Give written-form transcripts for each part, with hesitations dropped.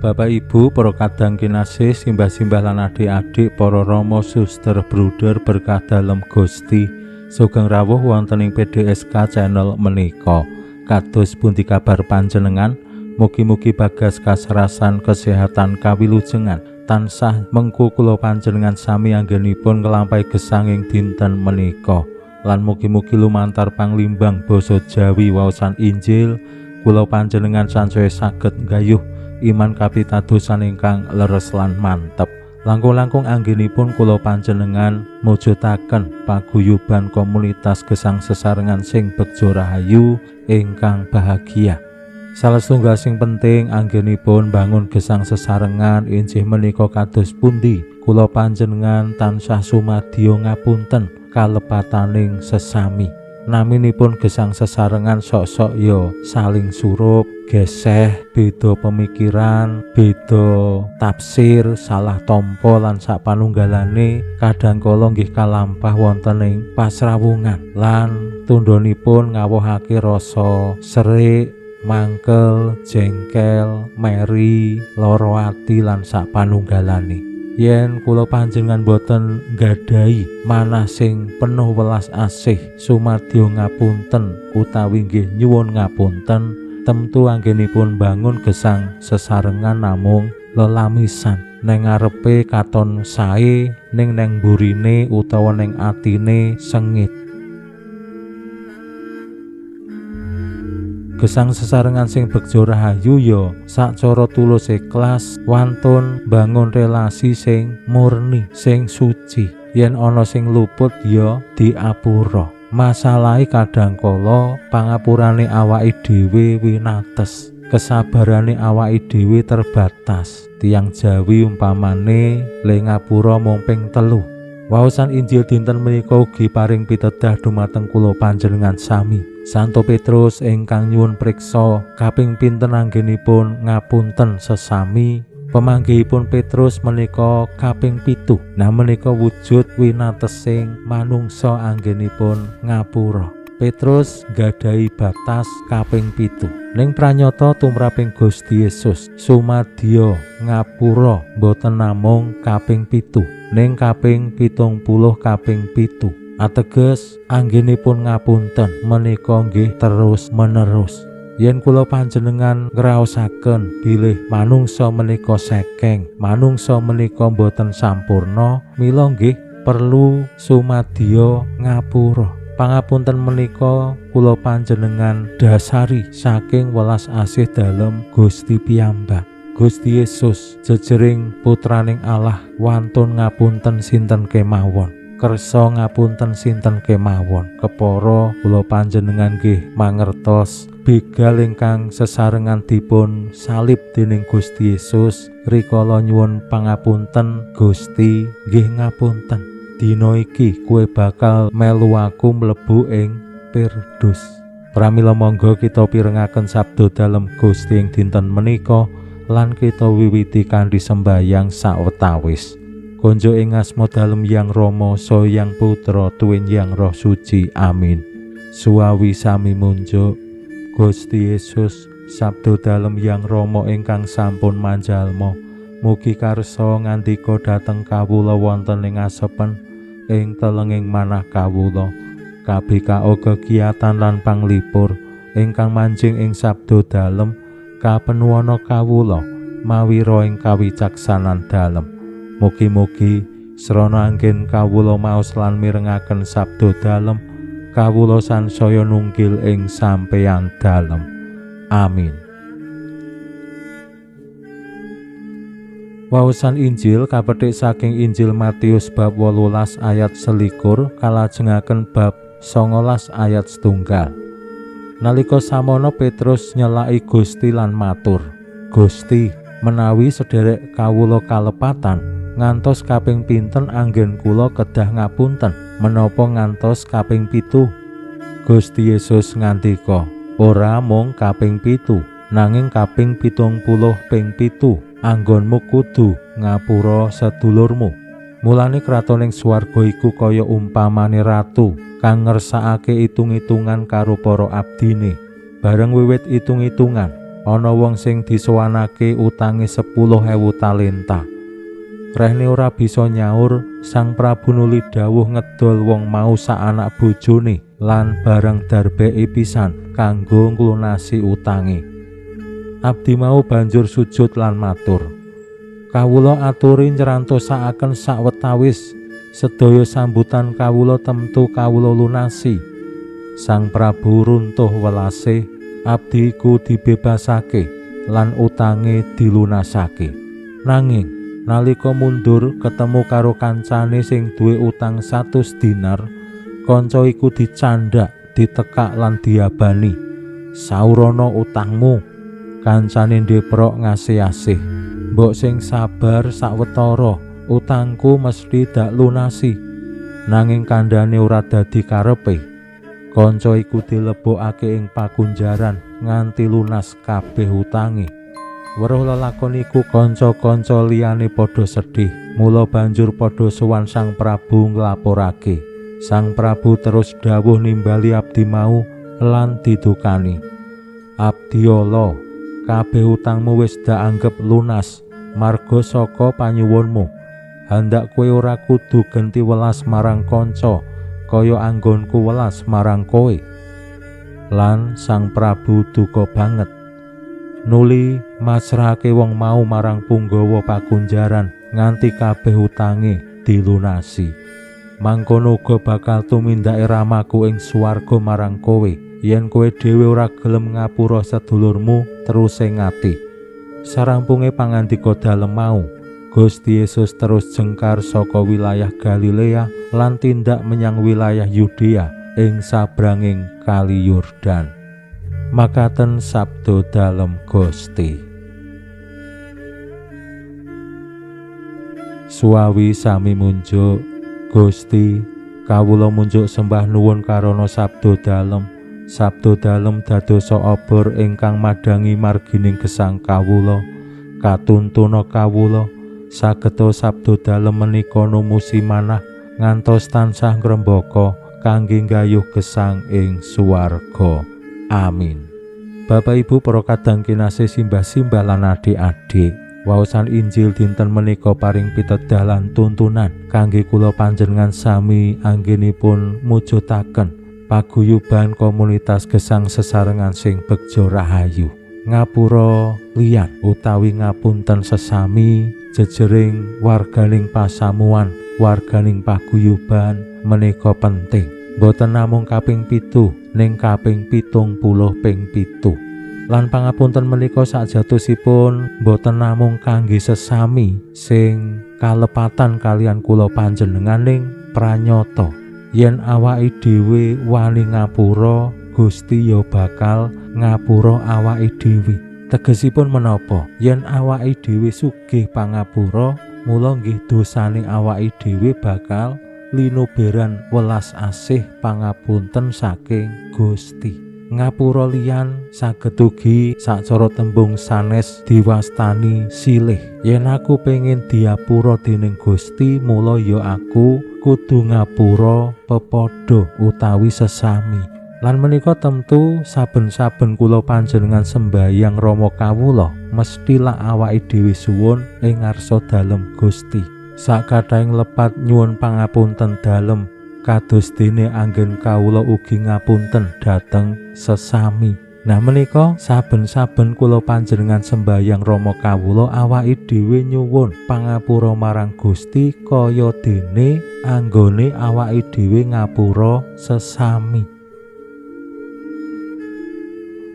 Bapak Ibu, para kadang kinasih, simbah-simbah lan adik-adik, para rama, suster, bruder berkah dalem Gusti, sugeng rawuh wonten ing PDSK channel menika. Kados pundi kabar panjenengan? Mugi-mugi bagas kaserasan kesehatan kawilujengan tansah mengku kula panjenengan sami anggenipun nglampahi gesang ing dinten menika. Lan mugi-mugi lumantar panglimbang basa Jawi waosan Injil kula panjenengan sansaya saged nggayuh iman kapitadosan ingkang leres lan mantep. Langkung-langkung anggenipun kula panjenengan mujudaken paguyuban komunitas gesang sesarengan sing begja rahayu ingkang bahagia. Salah setunggal sing penting anggenipun bangun gesang sesarengan inggih menika kados pundi kula panjenengan tansah sumadyo ngapunten kalepataning sesami. Naminipun gesang sesarengan sok-sok ya saling surup, geseh, beda pemikiran, beda tafsir, salah tampa lan sapanunggalane kadang kala nggih kalampah wonten ing pasrawungan lan tundhonipun ngawohake rasa serik, mangkel, jengkel, meri, lara ati lan sapanunggalane. Yen kula panjenengan boten nggadahi manah sing penuh welas asih, sumadyo ngapunten utawi nggih nyuwun ngapunten, temtu anggenipun bangun gesang sesarengan namung lelamisan. Neng ngarepe katon sae, ning neng burine utawa neng atine sengit. Gesang sesarengan sing begja rahayu ya sacara tulus ikhlas wantun bangun relasi sing murni, sing suci. Yen ana sing luput ya diapura. Masalahe kadang kala pangapurane awake dhewe winates, kesabarane awake dhewe terbatas. Tiyang Jawi umpamane le ngapura mung ping 3. Waosan Injil dinten menika ugi paring pitedah dumateng kula panjenengan sami. Santo Petrus ingkang nyuwun priksa kaping pinten anggenipun ngapunten sesami, pemanggihipun Petrus menika kaping 7. Nah menika wujud winatesing manungsa anggenipun ngapura. Petrus nggadahi batas kaping 7. Ning pranyata tumraping Gusti Yesus sumadyo ngapura boten namung kaping 7, ning kaping 70 kaping 7. Ateges anggenipun ngapunten menika nggih terus menerus. Yen kula panjenengan ngraosaken bilih manungsa menika sekeng, manungsa menika boten sampurna, mila nggih perlu sumadyo ngapura. Pangapunten menika kula panjenengan dasari saking welas asih dalem Gusti piyambak. Gusti Yesus jejering putraning Allah wantun ngapunten sinten kemawon. Kersa ngapunten sinten kemawon. Kepara kula panjenengan nggih mangertos begal ingkang sesarengan dipun salib dening Gusti Yesus rikala nyuwun pangapunten, Gusti nggih ngapunten. Dina iki kowe bakal melu aku mlebu ing Firdaus. Pramila monggo kita pirengaken sabda dalem Gusti ing dinten menika lan kita wiwiti kanthi sembayang sawetawis. Konjo ing asma dalem Yang Rama, Saha Yang Putra, tuwin Yang Roh Suci. Amin. Suwawi sami munjuk Gusti Yesus, sabda dalem Yang Rama ingkang sampun manjalma, mugi karsa ngandika dhateng kawula wonten ing asepen ing telenging manah kawula. KBKO kegiatan lan panglipur ingkang manjing ing sabda dalem kapenuwana kawula mawira ing kawicaksanan dalem. Mugi-mugi srana anggen kawula maos lan mirengaken sabda dalem, kawula sansaya nunggil ing sampeyan dalem. Amin. Waosan Injil kapethik saking Injil Matius bab 18 ayat 21 kalajengaken bab 19 ayat 1. Nalika samono Petrus nyelaki Gusti lan matur, "Gusti, menawi sederek kawula kalepatan, Ngantos kaping pinten anggen kula kedah ngapunten? Menapa ngantos kaping 7? Gusti Yesus ngandika, ora mung kaping 7, nanging kaping 70 ping 7 anggonmu kudu ngapura sedulurmu. Mulane kratoning swarga iku kaya umpamane ratu kang ngersakake itung-itungan karo para abdine. Bareng wiwit itung-itungan, ana wong sing disowanake utange 10.000 talenta. Rehne ora bisa nyaur, Sang Prabu nuli dawuh ngedol wong mau sak anak bojone lan barang darbeke pisan kanggo nglunasi utange. Abdi mau banjur sujud lan matur, kawula aturi nyrantosakaken sawetawis sedaya sambutan kawula temtu kawula lunasi. Sang Prabu runtuh welase, abdi iku dibebasake lan utange dilunasake. Nanging nalika mundur ketemu karo kancane sing duwe utang 100 dinar, kanca iku dicandak, ditekak lan diabani. Saurana utangmu. Kancane ndeprok ngasih-asih, mbok sing sabar sawetara, utangku mesti dak lunasi. Nanging kandhane ora dadi karepe. Kanca iku dilebokake ing pakunjaran nganti lunas kabeh utange. Weruh lelakon iku kanca-kanca liyane padha sedih, mula banjur padha sowan Sang Prabu nglaporake. Sang Prabu terus dawuh nimbali abdi mau lan didukani, abdi ala, kabeh utangmu wis dak anggep lunas marga saka panyuwunmu. Handak kowe ora kudu genti welas marang kanca kaya anggonku welas marang kowe. Lan Sang Prabu duka banget, nuli masrahake wong mau marang punggawa pakunjaran nganti kabeh utange dilunasi. Mangkono uga bakal tumindake ramaku ing swarga marang kowe yen kowe dhewe ora gelem ngapura sedulurmu terus sing ati. Sarampunge pangandika dalem mau, Gusti Yesus terus jengkar saka wilayah Galilea lan tindak menyang wilayah Yudea ing sabranging Kali Yordan. Makaten sabda dalem Gusti. Suwawi sami munjuk, Gusti, kawula munjuk sembah nuwun karana sabda dalem. Sabda dalem dadosa obor ingkang madhangi margining gesang kawula, katuntuna kawula sageta sabda dalem menika numusi manah ngantos tansah ngrembaka kangge nggayuh gesang ing swarga. Amin. Bapak Ibu para kadang kinasih, simbah-simbah lan adik-adik, waosan Injil dinten menika paring pitedah lan tuntunan kangge kula panjenengan sami anggenipun mujudaken paguyuban komunitas gesang sesarengan sing begja rahayu. Ngapura liyan utawi ngapunten sesami jejering warganing pasamuan, warganing paguyuban menika penting. Boten namung kaping 7 ning kaping 70 ping 7. Lan pangapunten menika sajatosipun boten namung kangge sesami sing kalepatan kalian kula panjenengan ning pranyata yen awake dhewe wani ngapura, Gusti ya bakal ngapura awake dhewe. Tegesipun menapa? Yen awake dhewe sugih pangapura, mula nggih dosane awake dhewe bakal linuberan welas asih pangapunten saking Gusti. Ngapura liyan saged ugi sacara tembung sanes diwastani silih. Yen aku pengin diapura dening Gusti, mula ya aku kudu ngapura pepadha utawi sesami. Lan menika tentu saben-saben kula panjenengan sembahyang Rama kawula mestilah awake dhewe suwun ing ngarsa dalem Gusti. Sakathahing lepat nyuwun pangapunten dalem kados dene anggen kawula ugi ngapunten dhateng sesami. Nah menika saben-saben kula panjenengan sembahyang Rama kawula awake dhewe nyuwun pangapura marang Gusti kaya dene anggone awake dhewe ngapura sesami.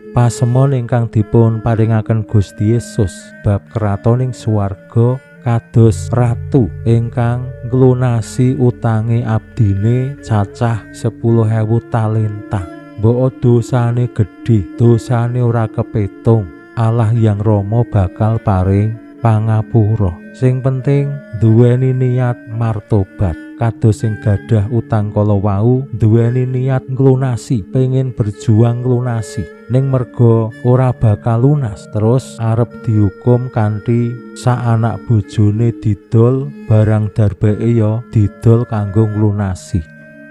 Pasemon ingkang dipun paringaken Gusti Yesus bab kratoning swarga kados ratu ingkang nglunasi utange abdine cacah 10.000 talenta. Mbok dosane gedhe, dosane ora kepetung, Allah yang Rama bakal paring pangapura. Sing penting duweni niat martobat. Kados sing gadah utang kala wau duweni niat nglunasi, pengen berjuang nglunasi, ning merga ora bakal lunas terus arep dihukum kanthi sak anak bojone didol, barang darbeke ya didol kanggo nglunasi.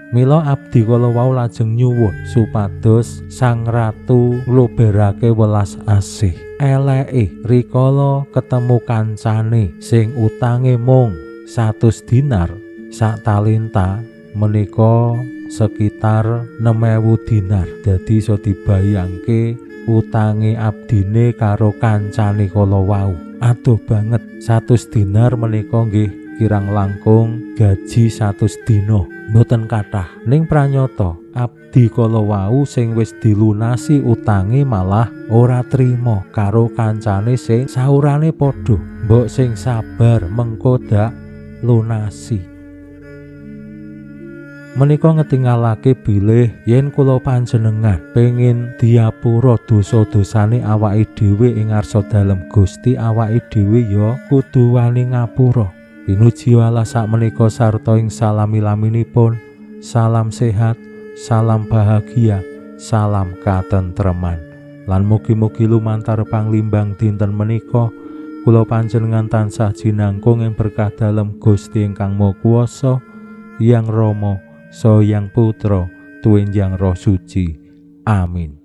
Mila abdi kala wau lajeng nyuwun supados Sang Ratu ngluberake welas asih. Eleke rikala ketemu kancane sing utange mung 100 dinar, sak talenta menika sekitar 6.000 dinar. Dadi iso dibayangke utange abdine karo kancane kala wau adoh banget. 100 dinar menika nggih kirang langkung gaji 100 dina, mboten kathah. Ning pranyata abdi kala wau sing wis dilunasi utange malah ora trima karo kancane sing saurane padha, mbok sing sabar mengko dak lunasi. Menika ngetingalake bilih yen kula panjenengan pengin diapura dosa-dosane awake dhewe ing ngarsa dalem Gusti, awake dhewe ya kudu wani ngapura. Pinuji Allah sakmenika sarta ing salami-laminipun. Salam sehat, salam bahagia, salam katentreman. Lan mugi-mugi lumantar panglimbang dinten menika kula panjenengan tansah jinangkung ing berkah dalem Gusti ingkang Maha Kuwasa, Hyang Rama, Saha Hyang Putra, tuwin Hyang Roh Suci. Amin.